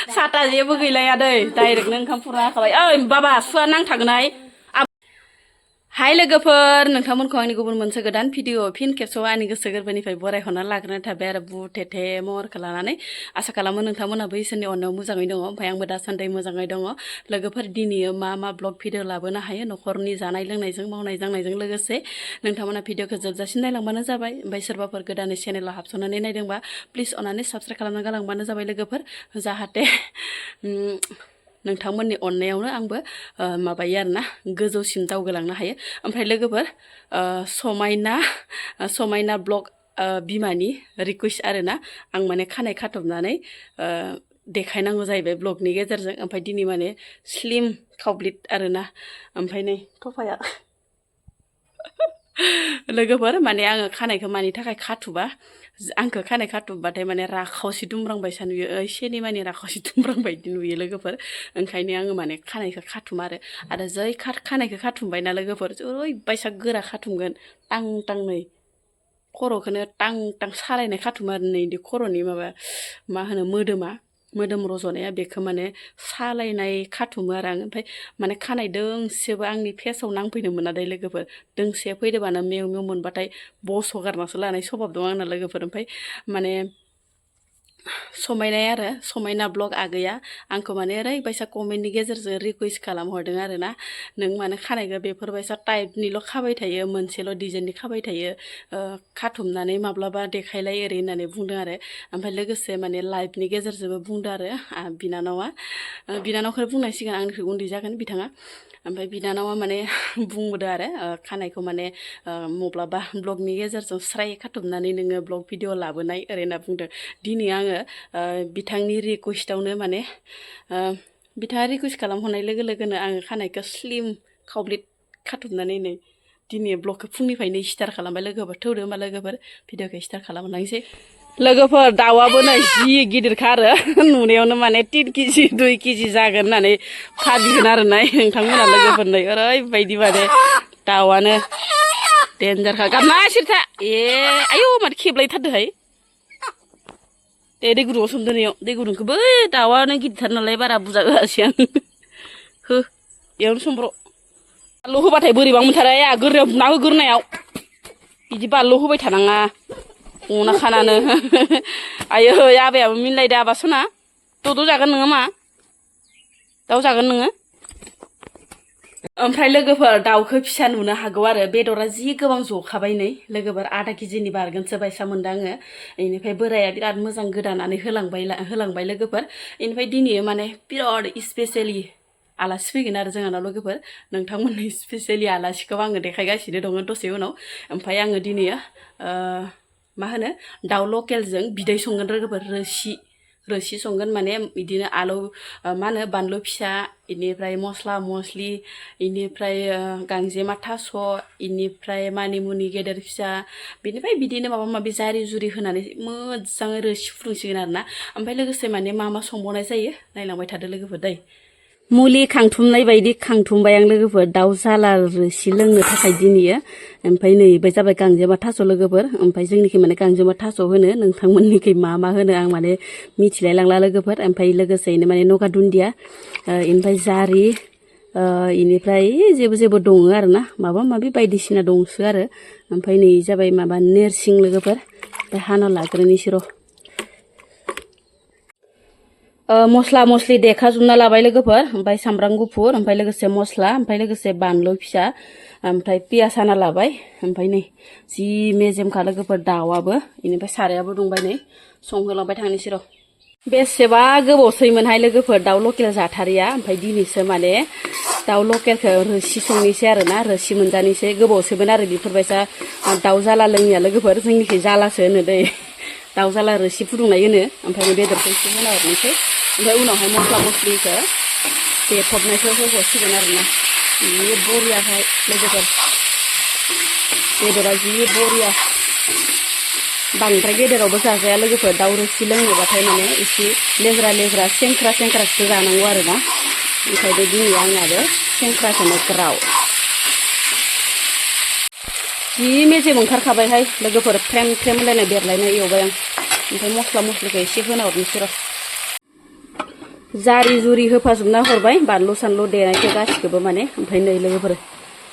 साता जेबो गैलाया दै डाइरेक्टनो ओंखाम खुरना होखाबाय ओइ बाबा सुवा नांथागोनहाय हाय लोगोफोर नोंथांमोनखौ आंनि गुबुन मोनसे गोदान भिडिअ फिन खेबसेयाव आंनि गोसो गोरबोनिफ्राय बरायहरना लाग्रोनाय थाबाय आरो बुट थेथे महरखौ लानानै आसा खालामो नोंथांमोनाबो इसोरनि अननायाव मोजाङै दङ ओमफ्राय आंबो दासान्दि मोजाङै दङ लोगोफोर दिनै मा ब्लग भिडिअ लाबोनो हायो न'खरनि जानाय लोंनायजों मावनाय दांनायजों लोगोसे नोंथांमोना भिडिअखौ जोबजासिम नायलांबानो जाबाय ओमफ्राय सोरबाफोर गोदानै चेनेलाव हाबसननानै नायदोंबा प्लिज अननानै साबस्क्राइब खालामना गालांबानो जाबाय लोगोफोर जाहाथे नोंथांमोननि अननायावनो आंबो माबायो आरोना गोजौसिम दावगालांनो हायो ओमफ्राय लोगोफोर समायना ब्लग बिमानि रिकुवेस्ट आरोना आं माने खानाय खाथबनानै देखायनांगौ जाहैबाय ब्लगनि गेजेरजों ओमफ्राय दिनै माने स्लिम कमप्लिट आरोना ओमफ्राय नै थफाया लोगोफोर माने आङो खानायखौ मानि थाखाय खाथुबा आंखौ खानाय खाथुबबाथाय माने राखावसि दुमब्रांबायसा नुयो एसेनि माने राखावसि दुमब्रांबाय नुयो लोगोफोर ओंखायनो आङो माने खानायखौ खाथुमा आरो जै खानायखौ खाथुमबायना लोगोफोर ओरैबायसा गोरा खाथुमगोन टां टांनै खर'खौनो टां टां सालायनाय खाथुमो आरो नै बिदि खर'नि माबा मा होनो मोदोम रज'नाया बेखौ माने सालायनाय खाथुमो आरो आं ओमफ्राय माने खानाय दोंसेबो आंनि फेसाव नांफैनो मोना दे लोगोफोर दोंसे फैदोबानो मेव मेव मोनबाथाय बस' गारनासो लानाय सभाब दं आंना लोगोफोर ओमफ्राय माने समायना ब्लग आगैया आंखौ माने ओरैबायसा कमेन्टनि गेजेरजों रिकुवेस्ट खालामहरदों आरोना नों माने खानायखौ बेफोरबायसा टाइपनिल' खाबाय थायो मोनसेल' डिजाइननि खाबाय थायो खाथुमनानै माब्लाबा देखायलाय ओरै होननानै बुंदों आरो ओमफ्राय लोगोसे माने लाइभनि गेजेरजोंबो बुंदों आरो बिनानावखौ बुंनांसिगोन आंनिख्रुइ उन्दै जागोन बिथाङा ओमफ्राय बिनानावा माने बुंबोदों आरो खानायखौ माने माब्लाबा ब्लगनि गेजेरजों स्राय खाथुमनानै नोङो ब्लग भिडिअ लाबोनाय ओरै होनना बुंदों दिनै आङो बिथांनि रिकुवेस्टआवनो माने बिथाङा रिकुवेस्ट खालामहरनाय लोगो लोगोनो आङो खानायखौ स्लिम कमप्लिट खाथुमनानै नै दिनै ब्लगखौ फुंनिफ्रायनो स्टार्ट खालामबाय लोगोफोर थौदो होमबा लोगोफोर भिडिअखौ स्टार्ट खालामलांसै लोगोफोर दाउआबो नै जि गिदिरखा आरो नुनायावनो माने 3 केजि 2 केजि जागोन होननानै भाबिगोन आरो नाय नोंथांमोना लोगोफोर नै ओरैबायदि माने दाउआनो देन्जारखा गाबना सिरथा आयौ माथो खेबलायथारदोहाय दै गुदुङाव सोमदोनायाव दै गुदुंखौबो दाउआनो गिदिरथार नालाय बारा बुरजा होआसै आं हो बेयावनो सोमब्र' बानलु होबाथाय बोरैबा मोनथारो आया गोरनायाव बुना हो गोरनायाव बिदि बानलु होबाय थानाङा अना खानानो आयो आबायाबो मिलायदो आबा सना दद' जागोन नोङो मा दाउ जागोन नोङो ओमफ्राय लोगोफोर दाउखौ फिसा नुनो हागौ आरो बेदरा जि गोबां जखाबाय नै लोगोफोर आधा केजिनि बारगोनसो बायसा मोनदों आङो बेनिफ्राय बोराया बिराद मोजां गोदानानै होलांबाय लोगोफोर बेनिफ्राय दिनै माने बिराद स्पेसियेलि आलासि फैगोन आरो जोंहानाव लोगोफोर नोंथांमोननि स्पेसियेलि आलासिखौ आङो देखायगासिनो दङ दसे उनाव ओमफ्राय आङो दिनै मा होनो दाउ लकेलजों बिदै संगोन लोगोफोर रोसि संगोन माने बिदिनो आलु मा होनो बानलु फिसा बेनिफ्राय मस्ला मस्लि बेनिफ्राय गांजेमा थास' बेनिफ्राय मानिमुनि गेदेर फिसा बेनिफ्राय बिदिनो माबा माबि जारि जुरि होनानै मोजाङै रोसि फुदुंसिगोन आरोना ओमफ्राय लोगोसे माने मा संबावनाय जायो नायलांबाय थादो लोगोफोर दै मुलि खांथुमनाय बायदि खांथुमबाय आं लोगोफोर दाउ जाला रोसि लोंनो थाखाय दिनैयो ओमफ्राय नैबे जाबाय गांजेमा थास' लोगोफोर ओमफ्राय जोंनिखै माने गांजेमा थास' होनो नोंथांमोननिखै मा होनो आं माने मिथिलाय लांला लोगोफोर ओमफ्राय लोगोसेयैनो माने नगा दुन्दिया बेनिफ्राय जारि बेनिफ्राय जेबो दङ आरोना माबा माबि बायदिसिना दंसो आरो ओमफ्राय नै जाबाय माबा नोरसिं लोगोफोर ओमफ्राय हाना लाग्रोनोसै र' मस्ला मस्लि देखाजोबना लाबाय लोगोफोर ओमफ्राय सामब्राम गुफुर ओमफ्राय लोगोसे मस्ला ओमफ्राय लोगोसे बानलु फिसा ओमफ्राय पियास हाना लाबाय ओमफ्राय नै जि मेजेमखा लोगोफोर दाउआबो बेनिफ्राय सारायाबो दंबाय नै संहोलांबाय थांनोसै र' बेसेबा गोबावसैमोनहाय लोगोफोर दाउ लकेल जाथारिया ओमफ्राय दिनैसो माने दाउ लकेलखौ रोसि संनोसै आरोना रोसि मोनजानोसै गोबावसैमोन आरो बेफोरबायसा दाउ जाला लोङिया लोगोफोर जोंनिखै जालासो होनो दै दाउ जाला रोसि फुदुंनाय होनो ओमफ्राय बेदरखौ एसे होना हरनोसै ओमफ्राय उनावहाय मस्ला मस्लिखौ देथबनायखौ होहरसिगोन आरोना जि बरियाहाय लोगोफोर बेदरा जि बरिया बांद्राय गेदेरावबो जाजाया लोगोफोर दाउ रोसि लोंनोबाथाय माने एसे लेज्रा सेंख्रासो जानांगौ आरोना ओंखायनो दिनै आंनाबो सेंख्राखौनो ग्राव जि मेजेम ओंखारखाबायहाय लोगोफोर फ्रेम होनलायनाय बेरलायनाय एवबाय आं ओमफ्राय मस्ला मस्लिखौ एसे होना हरनोसै र' जारि जुरि होफाजोबना हरबाय बानलु सानलु देनायखौ गासिखौबो माने ओमफ्राय नै लोगोफोर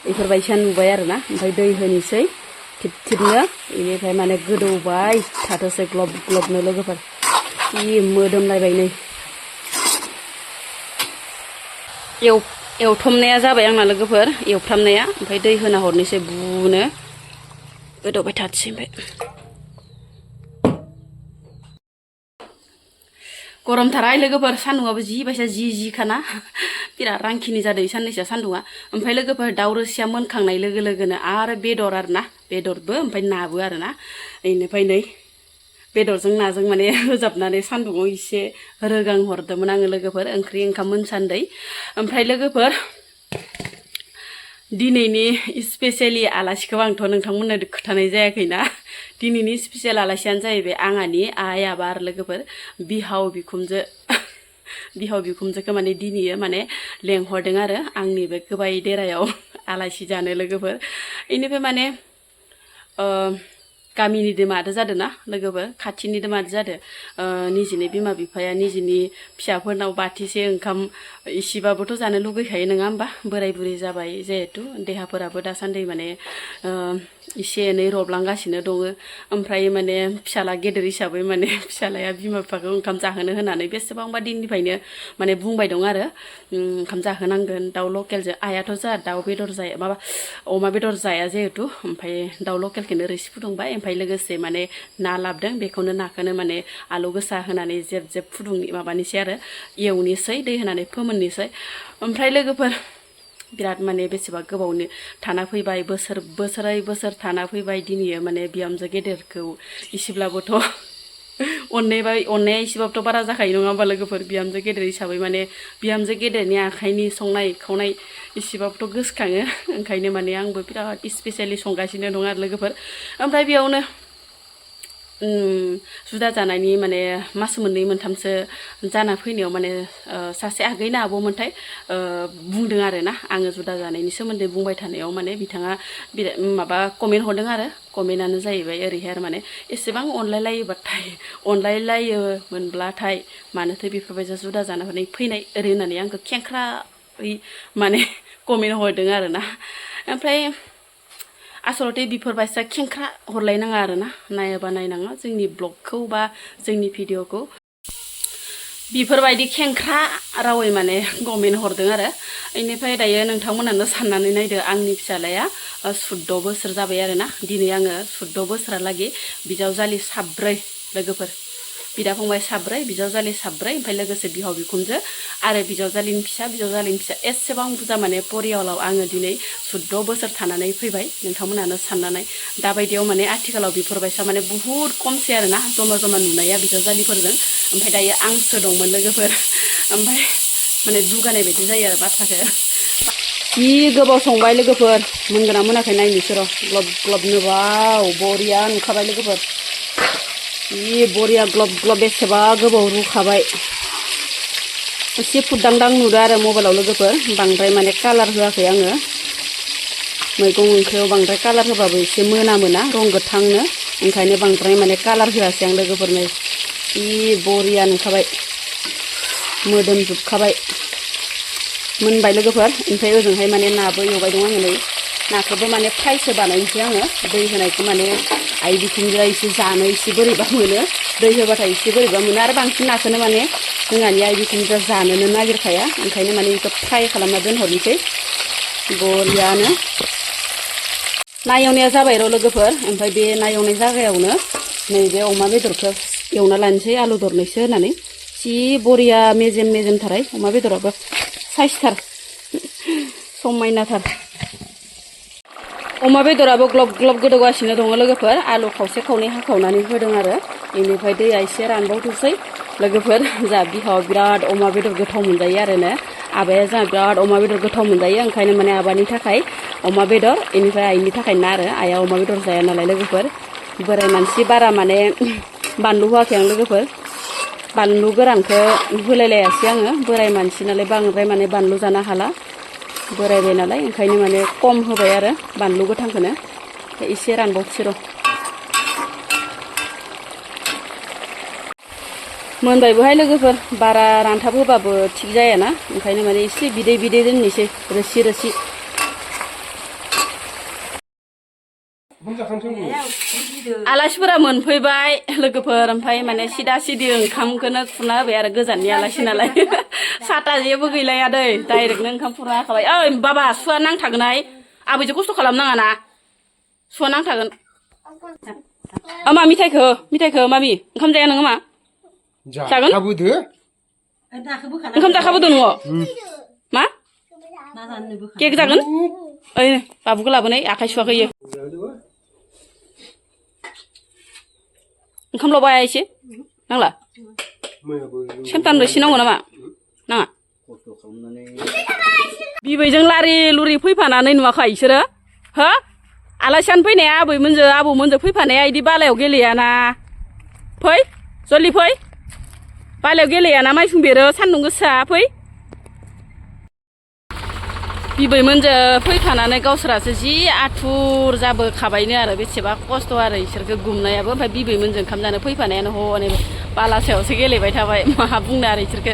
बेफोरबायसा नुबाय आरोना ओमफ्राय दै होनोसै थिब थिबनो बेनिफ्राय माने गोदौबाय थाथोंसै ग्लब ग्लबनो लोगोफोर जि मोदोमलायबाय नै एवथमनाया जाबाय आंना लोगोफोर एवफ्रामनाया ओमफ्राय दै होना हरनोसै बुनो गोदौबाय थाथोंसै ओमफ्राय गरमथाराय लोगोफोर सान्दुंआबो जि बायसा जिखाना बिराद रांखिनि जादों साननैसोआ सान्दुंआ ओमफ्राय लोगोफोर दाउ रोसिया मोनखांनाय लोगो लोगोनो आरो बेदर आरोना बेदरबो ओमफ्राय नाबो आरोना बेनिफ्राय नै बेदरजों नाजों माने होजाबनानै सान्दुंआव एसे रोगां हरदोंमोन आङो लोगोफोर ओंख्रि ओंखाम मोनसान्दै ओमफ्राय लोगोफोर दिनैनि स्पेसियेलि आलासिखौ आंथ' नोंथांमोननो खोन्थानाय जायाखैना दिनैनि स्पेसियेल आलासियानो जाहैबाय आंहानि आइ आबा आरो लोगोफोर बिहाव बिखुनजोखौ माने दिनैयो माने लेंहरदों आरो आंनि बे गोबाय देरायाव आलासि जानो लोगोफोर बेनिफ्राय माने गामिनि मादो जादों ना लोगोफोर खाथिनि मादो जादों निजिनि बिमा बिफाया निजिनि फिसाफोरनाव बाथिसे ओंखाम इसेबाबोथ' जानो लुगैखायो नङा होमबा बोराय बुरै जाबाय जिहेथु देहाफोराबो दासान्दि माने एसे एनै रबलांगासिनो दङ ओमफ्राय माने फिसाला गेदेर हिसाबै माने फिसालाया बिमा बिफाखौ ओंखाम जाहोनो होनानै बेसेबांबा दिननिफ्रायनो माने बुंबाय दं आरो ओंखाम जाहोनांगोन दाउ लकेलजों आइयाथ' जा दाउ बेदर जाया माबा अमा बेदर जाया जिहेथु ओमफ्राय दाउ लकेलखौनो रोसि फुदुंबाय ओमफ्राय लोगोसे माने ना लाबोदों बेखौनो नाखौनो माने आलु गोसा होनानै जेब जेब माबानिसै आरो एवनोसै दै होनानै फोमोननोसै ओमफ्राय लोगोफोर बिराद माने बेसेबा गोबावनो थाना फैबाय बोसोर थाना फैबाय दिनैयो माने बिहामजो गेदेरखौ इसेब्लाबोथ' अननाया इसेबाबोथ' बारा जाखायो नङा होमबा लोगोफोर बिहामजो गेदेर हिसाबै माने बिहामजो गेदेरनि आखाइनि संनाय खावनाय इसेबाबोथ' गोसोखाङो ओंखायनो माने आंबो बिराद स्पेसियेलि संगासिनो दं आरो लोगोफोर ओमफ्राय बेयावनो जुदा जानायनि माने मास मोननै मोनथामसो जाना फैनायाव माने सासे आगैना आब'मोनथाय बुंदों आरो ना आङो जुदा जानायनि सोमोन्दै बुंबाय थानायाव माने बिथाङा माबा कमेन्ट हरदों आरो कमेन्टआनो जाहैबाय ओरैहाय आरो माने एसेबां अनलायलायोमोनब्लाथाय मानोथो बेफोरबायदि जुदा जानानै फैनाय ओरै होननानै आंखौ खेंख्रायै माने कमेन्ट हरदों आरो ना ओमफ्राय आसलते बेफोरबायसा खेंख्रा हरलायनाङा आरो ना नायाबा नायनाङा जोंनि ब्लगखौ बा जोंनि भिडिअखौ बेफोरबायदि खेंख्रा रावै माने कमेन्ट हरदों आरो बेनिफ्राय दायो नोंथांमोनानो साननानै नायदो आंनि फिसालाया 14 बोसोर जाबाय आरो ना दिनै आङो 14 बोसोरालागै बिजावजालि 4 लोगोफोर बिदा फंबाय 4 बिजावजालि 4 ओमफ्राय लोगोसे बिहाव बिखुनजो आरो बिजावजालिनि फिसा एसेबां बुरजा माने परियालाव आङो दिनै 14 बोसोर थानानै फैबाय नोंथांमोनानो साननानै दाबायदियाव माने आथिखालाव बेफोरबायसा माने बुहुद खमसै आरो ना जमा जमा नुनाया बिजावजालिफोरजों ओमफ्राय दायो आंसो दंमोन लोगोफोर ओमफ्राय माने दुगानाय बायदि जायो आरो बाथ्राखौ जि गोबाव संबाय लोगोफोर मोनगोना मोनाखै नायनोसै र' ग्लब ग्लबनो वाव बरिया नुखाबाय लोगोफोर जि बरिया ग्लब ग्लब बेसेबा गोबाव रुखाबाय एसे फुददांदां नुदों आरो मबाइलाव लोगोफोर बांद्राय माने कालार होआखै आङो मैगं ओंख्रियाव बांद्राय कालार होबाबो एसे मोनामोना रं गोथांनो ओंखायनो बांद्राय माने कालार होआसै आं लोगोफोरनो जि बरिया नुखाबाय मोदोमजोबखाबाय मोनबाय लोगोफोर ओमफ्राय ओजोंहाय माने नाबो एवबाय दं आङो नै नाखौबो माने फ्रायसो बानायनोसै आङो दै होनायखौ माने आइ बिखुनजोआ एसे जानो एसे बोरैबा मोनो दै होबाथाय एसे बोरैबा मोनो आरो बांसिन नाखौनो माने जोंहानि आइ बिखुनजोआ जानोनो नागिरखाया ओंखायनो माने बेखौ फ्राय खालामना दोनहरनोसै बरियानो ना एवनाया जाबाय र' लोगोफोर ओमफ्राय बे ना एवनाय जागायावनो नैबे अमा बेदरखौ एवना लानोसै आलु दरनैसो होनानै जि बरिया मेजेमथाराय अमा बेदराबो साइसथार समायनाथार अमा बेदराबो ग्लब ग्लब गोदौगासिनो दङ लोगोफोर आलु खावसे खावनै हाखावनानै होदों आरो बेनिफ्राय दैया एसे रानबावथोंसै लोगोफोर जा बिहावा बिराद अमा बेदर गोथाव मोनजायो आरोनो आबाया जोंहा बिराद अमा बेदर गोथाव मोनजायो ओंखायनो माने आबानि थाखाय अमा बेदर बेनिफ्राय आइनि थाखाय ना आरो आइया अमा बेदर जाया नालाय लोगोफोर बोराय मानसि बारा माने बानलु होआखै आं लोगोफोर बानलु गोरानखौ होलायलायासै आङो बोराय मानसि नालाय बांद्राय माने बानलु जानो हाला बोरायबाय नालाय ओंखायनो माने खम होबाय आरो बानलु गोथांखौनो एसे रानबावसै र' मोनबायबोहाय लोगोफोर बारा रानथाब होबाबो थिग जायाना ओंखायनो माने एसे बिदै बिदै दोननोसै रोसि रोसि आलासिफोरा मोनफैबाय लोगोफोर ओमफ्राय माने सिदा सिदि ओंखामखौनो खुरना होबाय आरो गोजाननि आलासि नालाय साथा जेबो गैलाया दै डाइरेक्टनो ओंखाम खुरना होखाबाय ओइ बाबा सुवा नांथागोनहाय आबैजों खस्थ' खालामनाङा ना सुवा नांथागोन मा मिथाइखौ मामि ओंखाम जाया नोङो मा जागोन ओंखाम जाखाबोदो न'आव मा केक जागोन ओइ बाबुखौ लाबोनाय आखाइ सुवाखै इयो ओंखाम लावबाय एसे नांला सेमटान रोसि नांगौ नामा नाङा बिबैजों लारि लुरि फैफानानै नुवाखै बिसोरो हो आलासियानो फैनाया आबौमोनजों फैफानाया इदि बालायाव गेलेयाना फै जल्दि फै बालायाव गेलेयाना माइसुं बेरो सान्दुं गोसा फै बिबैमोनजों फैफानानै गावसोरासो जि आथुर जाबोखाबायनो आरो बेसेबा खस्थ' आरो इसोरखौ गुमनायाबो ओमफ्राय बिबैमोनजों ओंखाम जानो फैफानायानो हनै बाला सायावसो गेलेबाय थाबाय मा बुंनो आरो इसोरखौ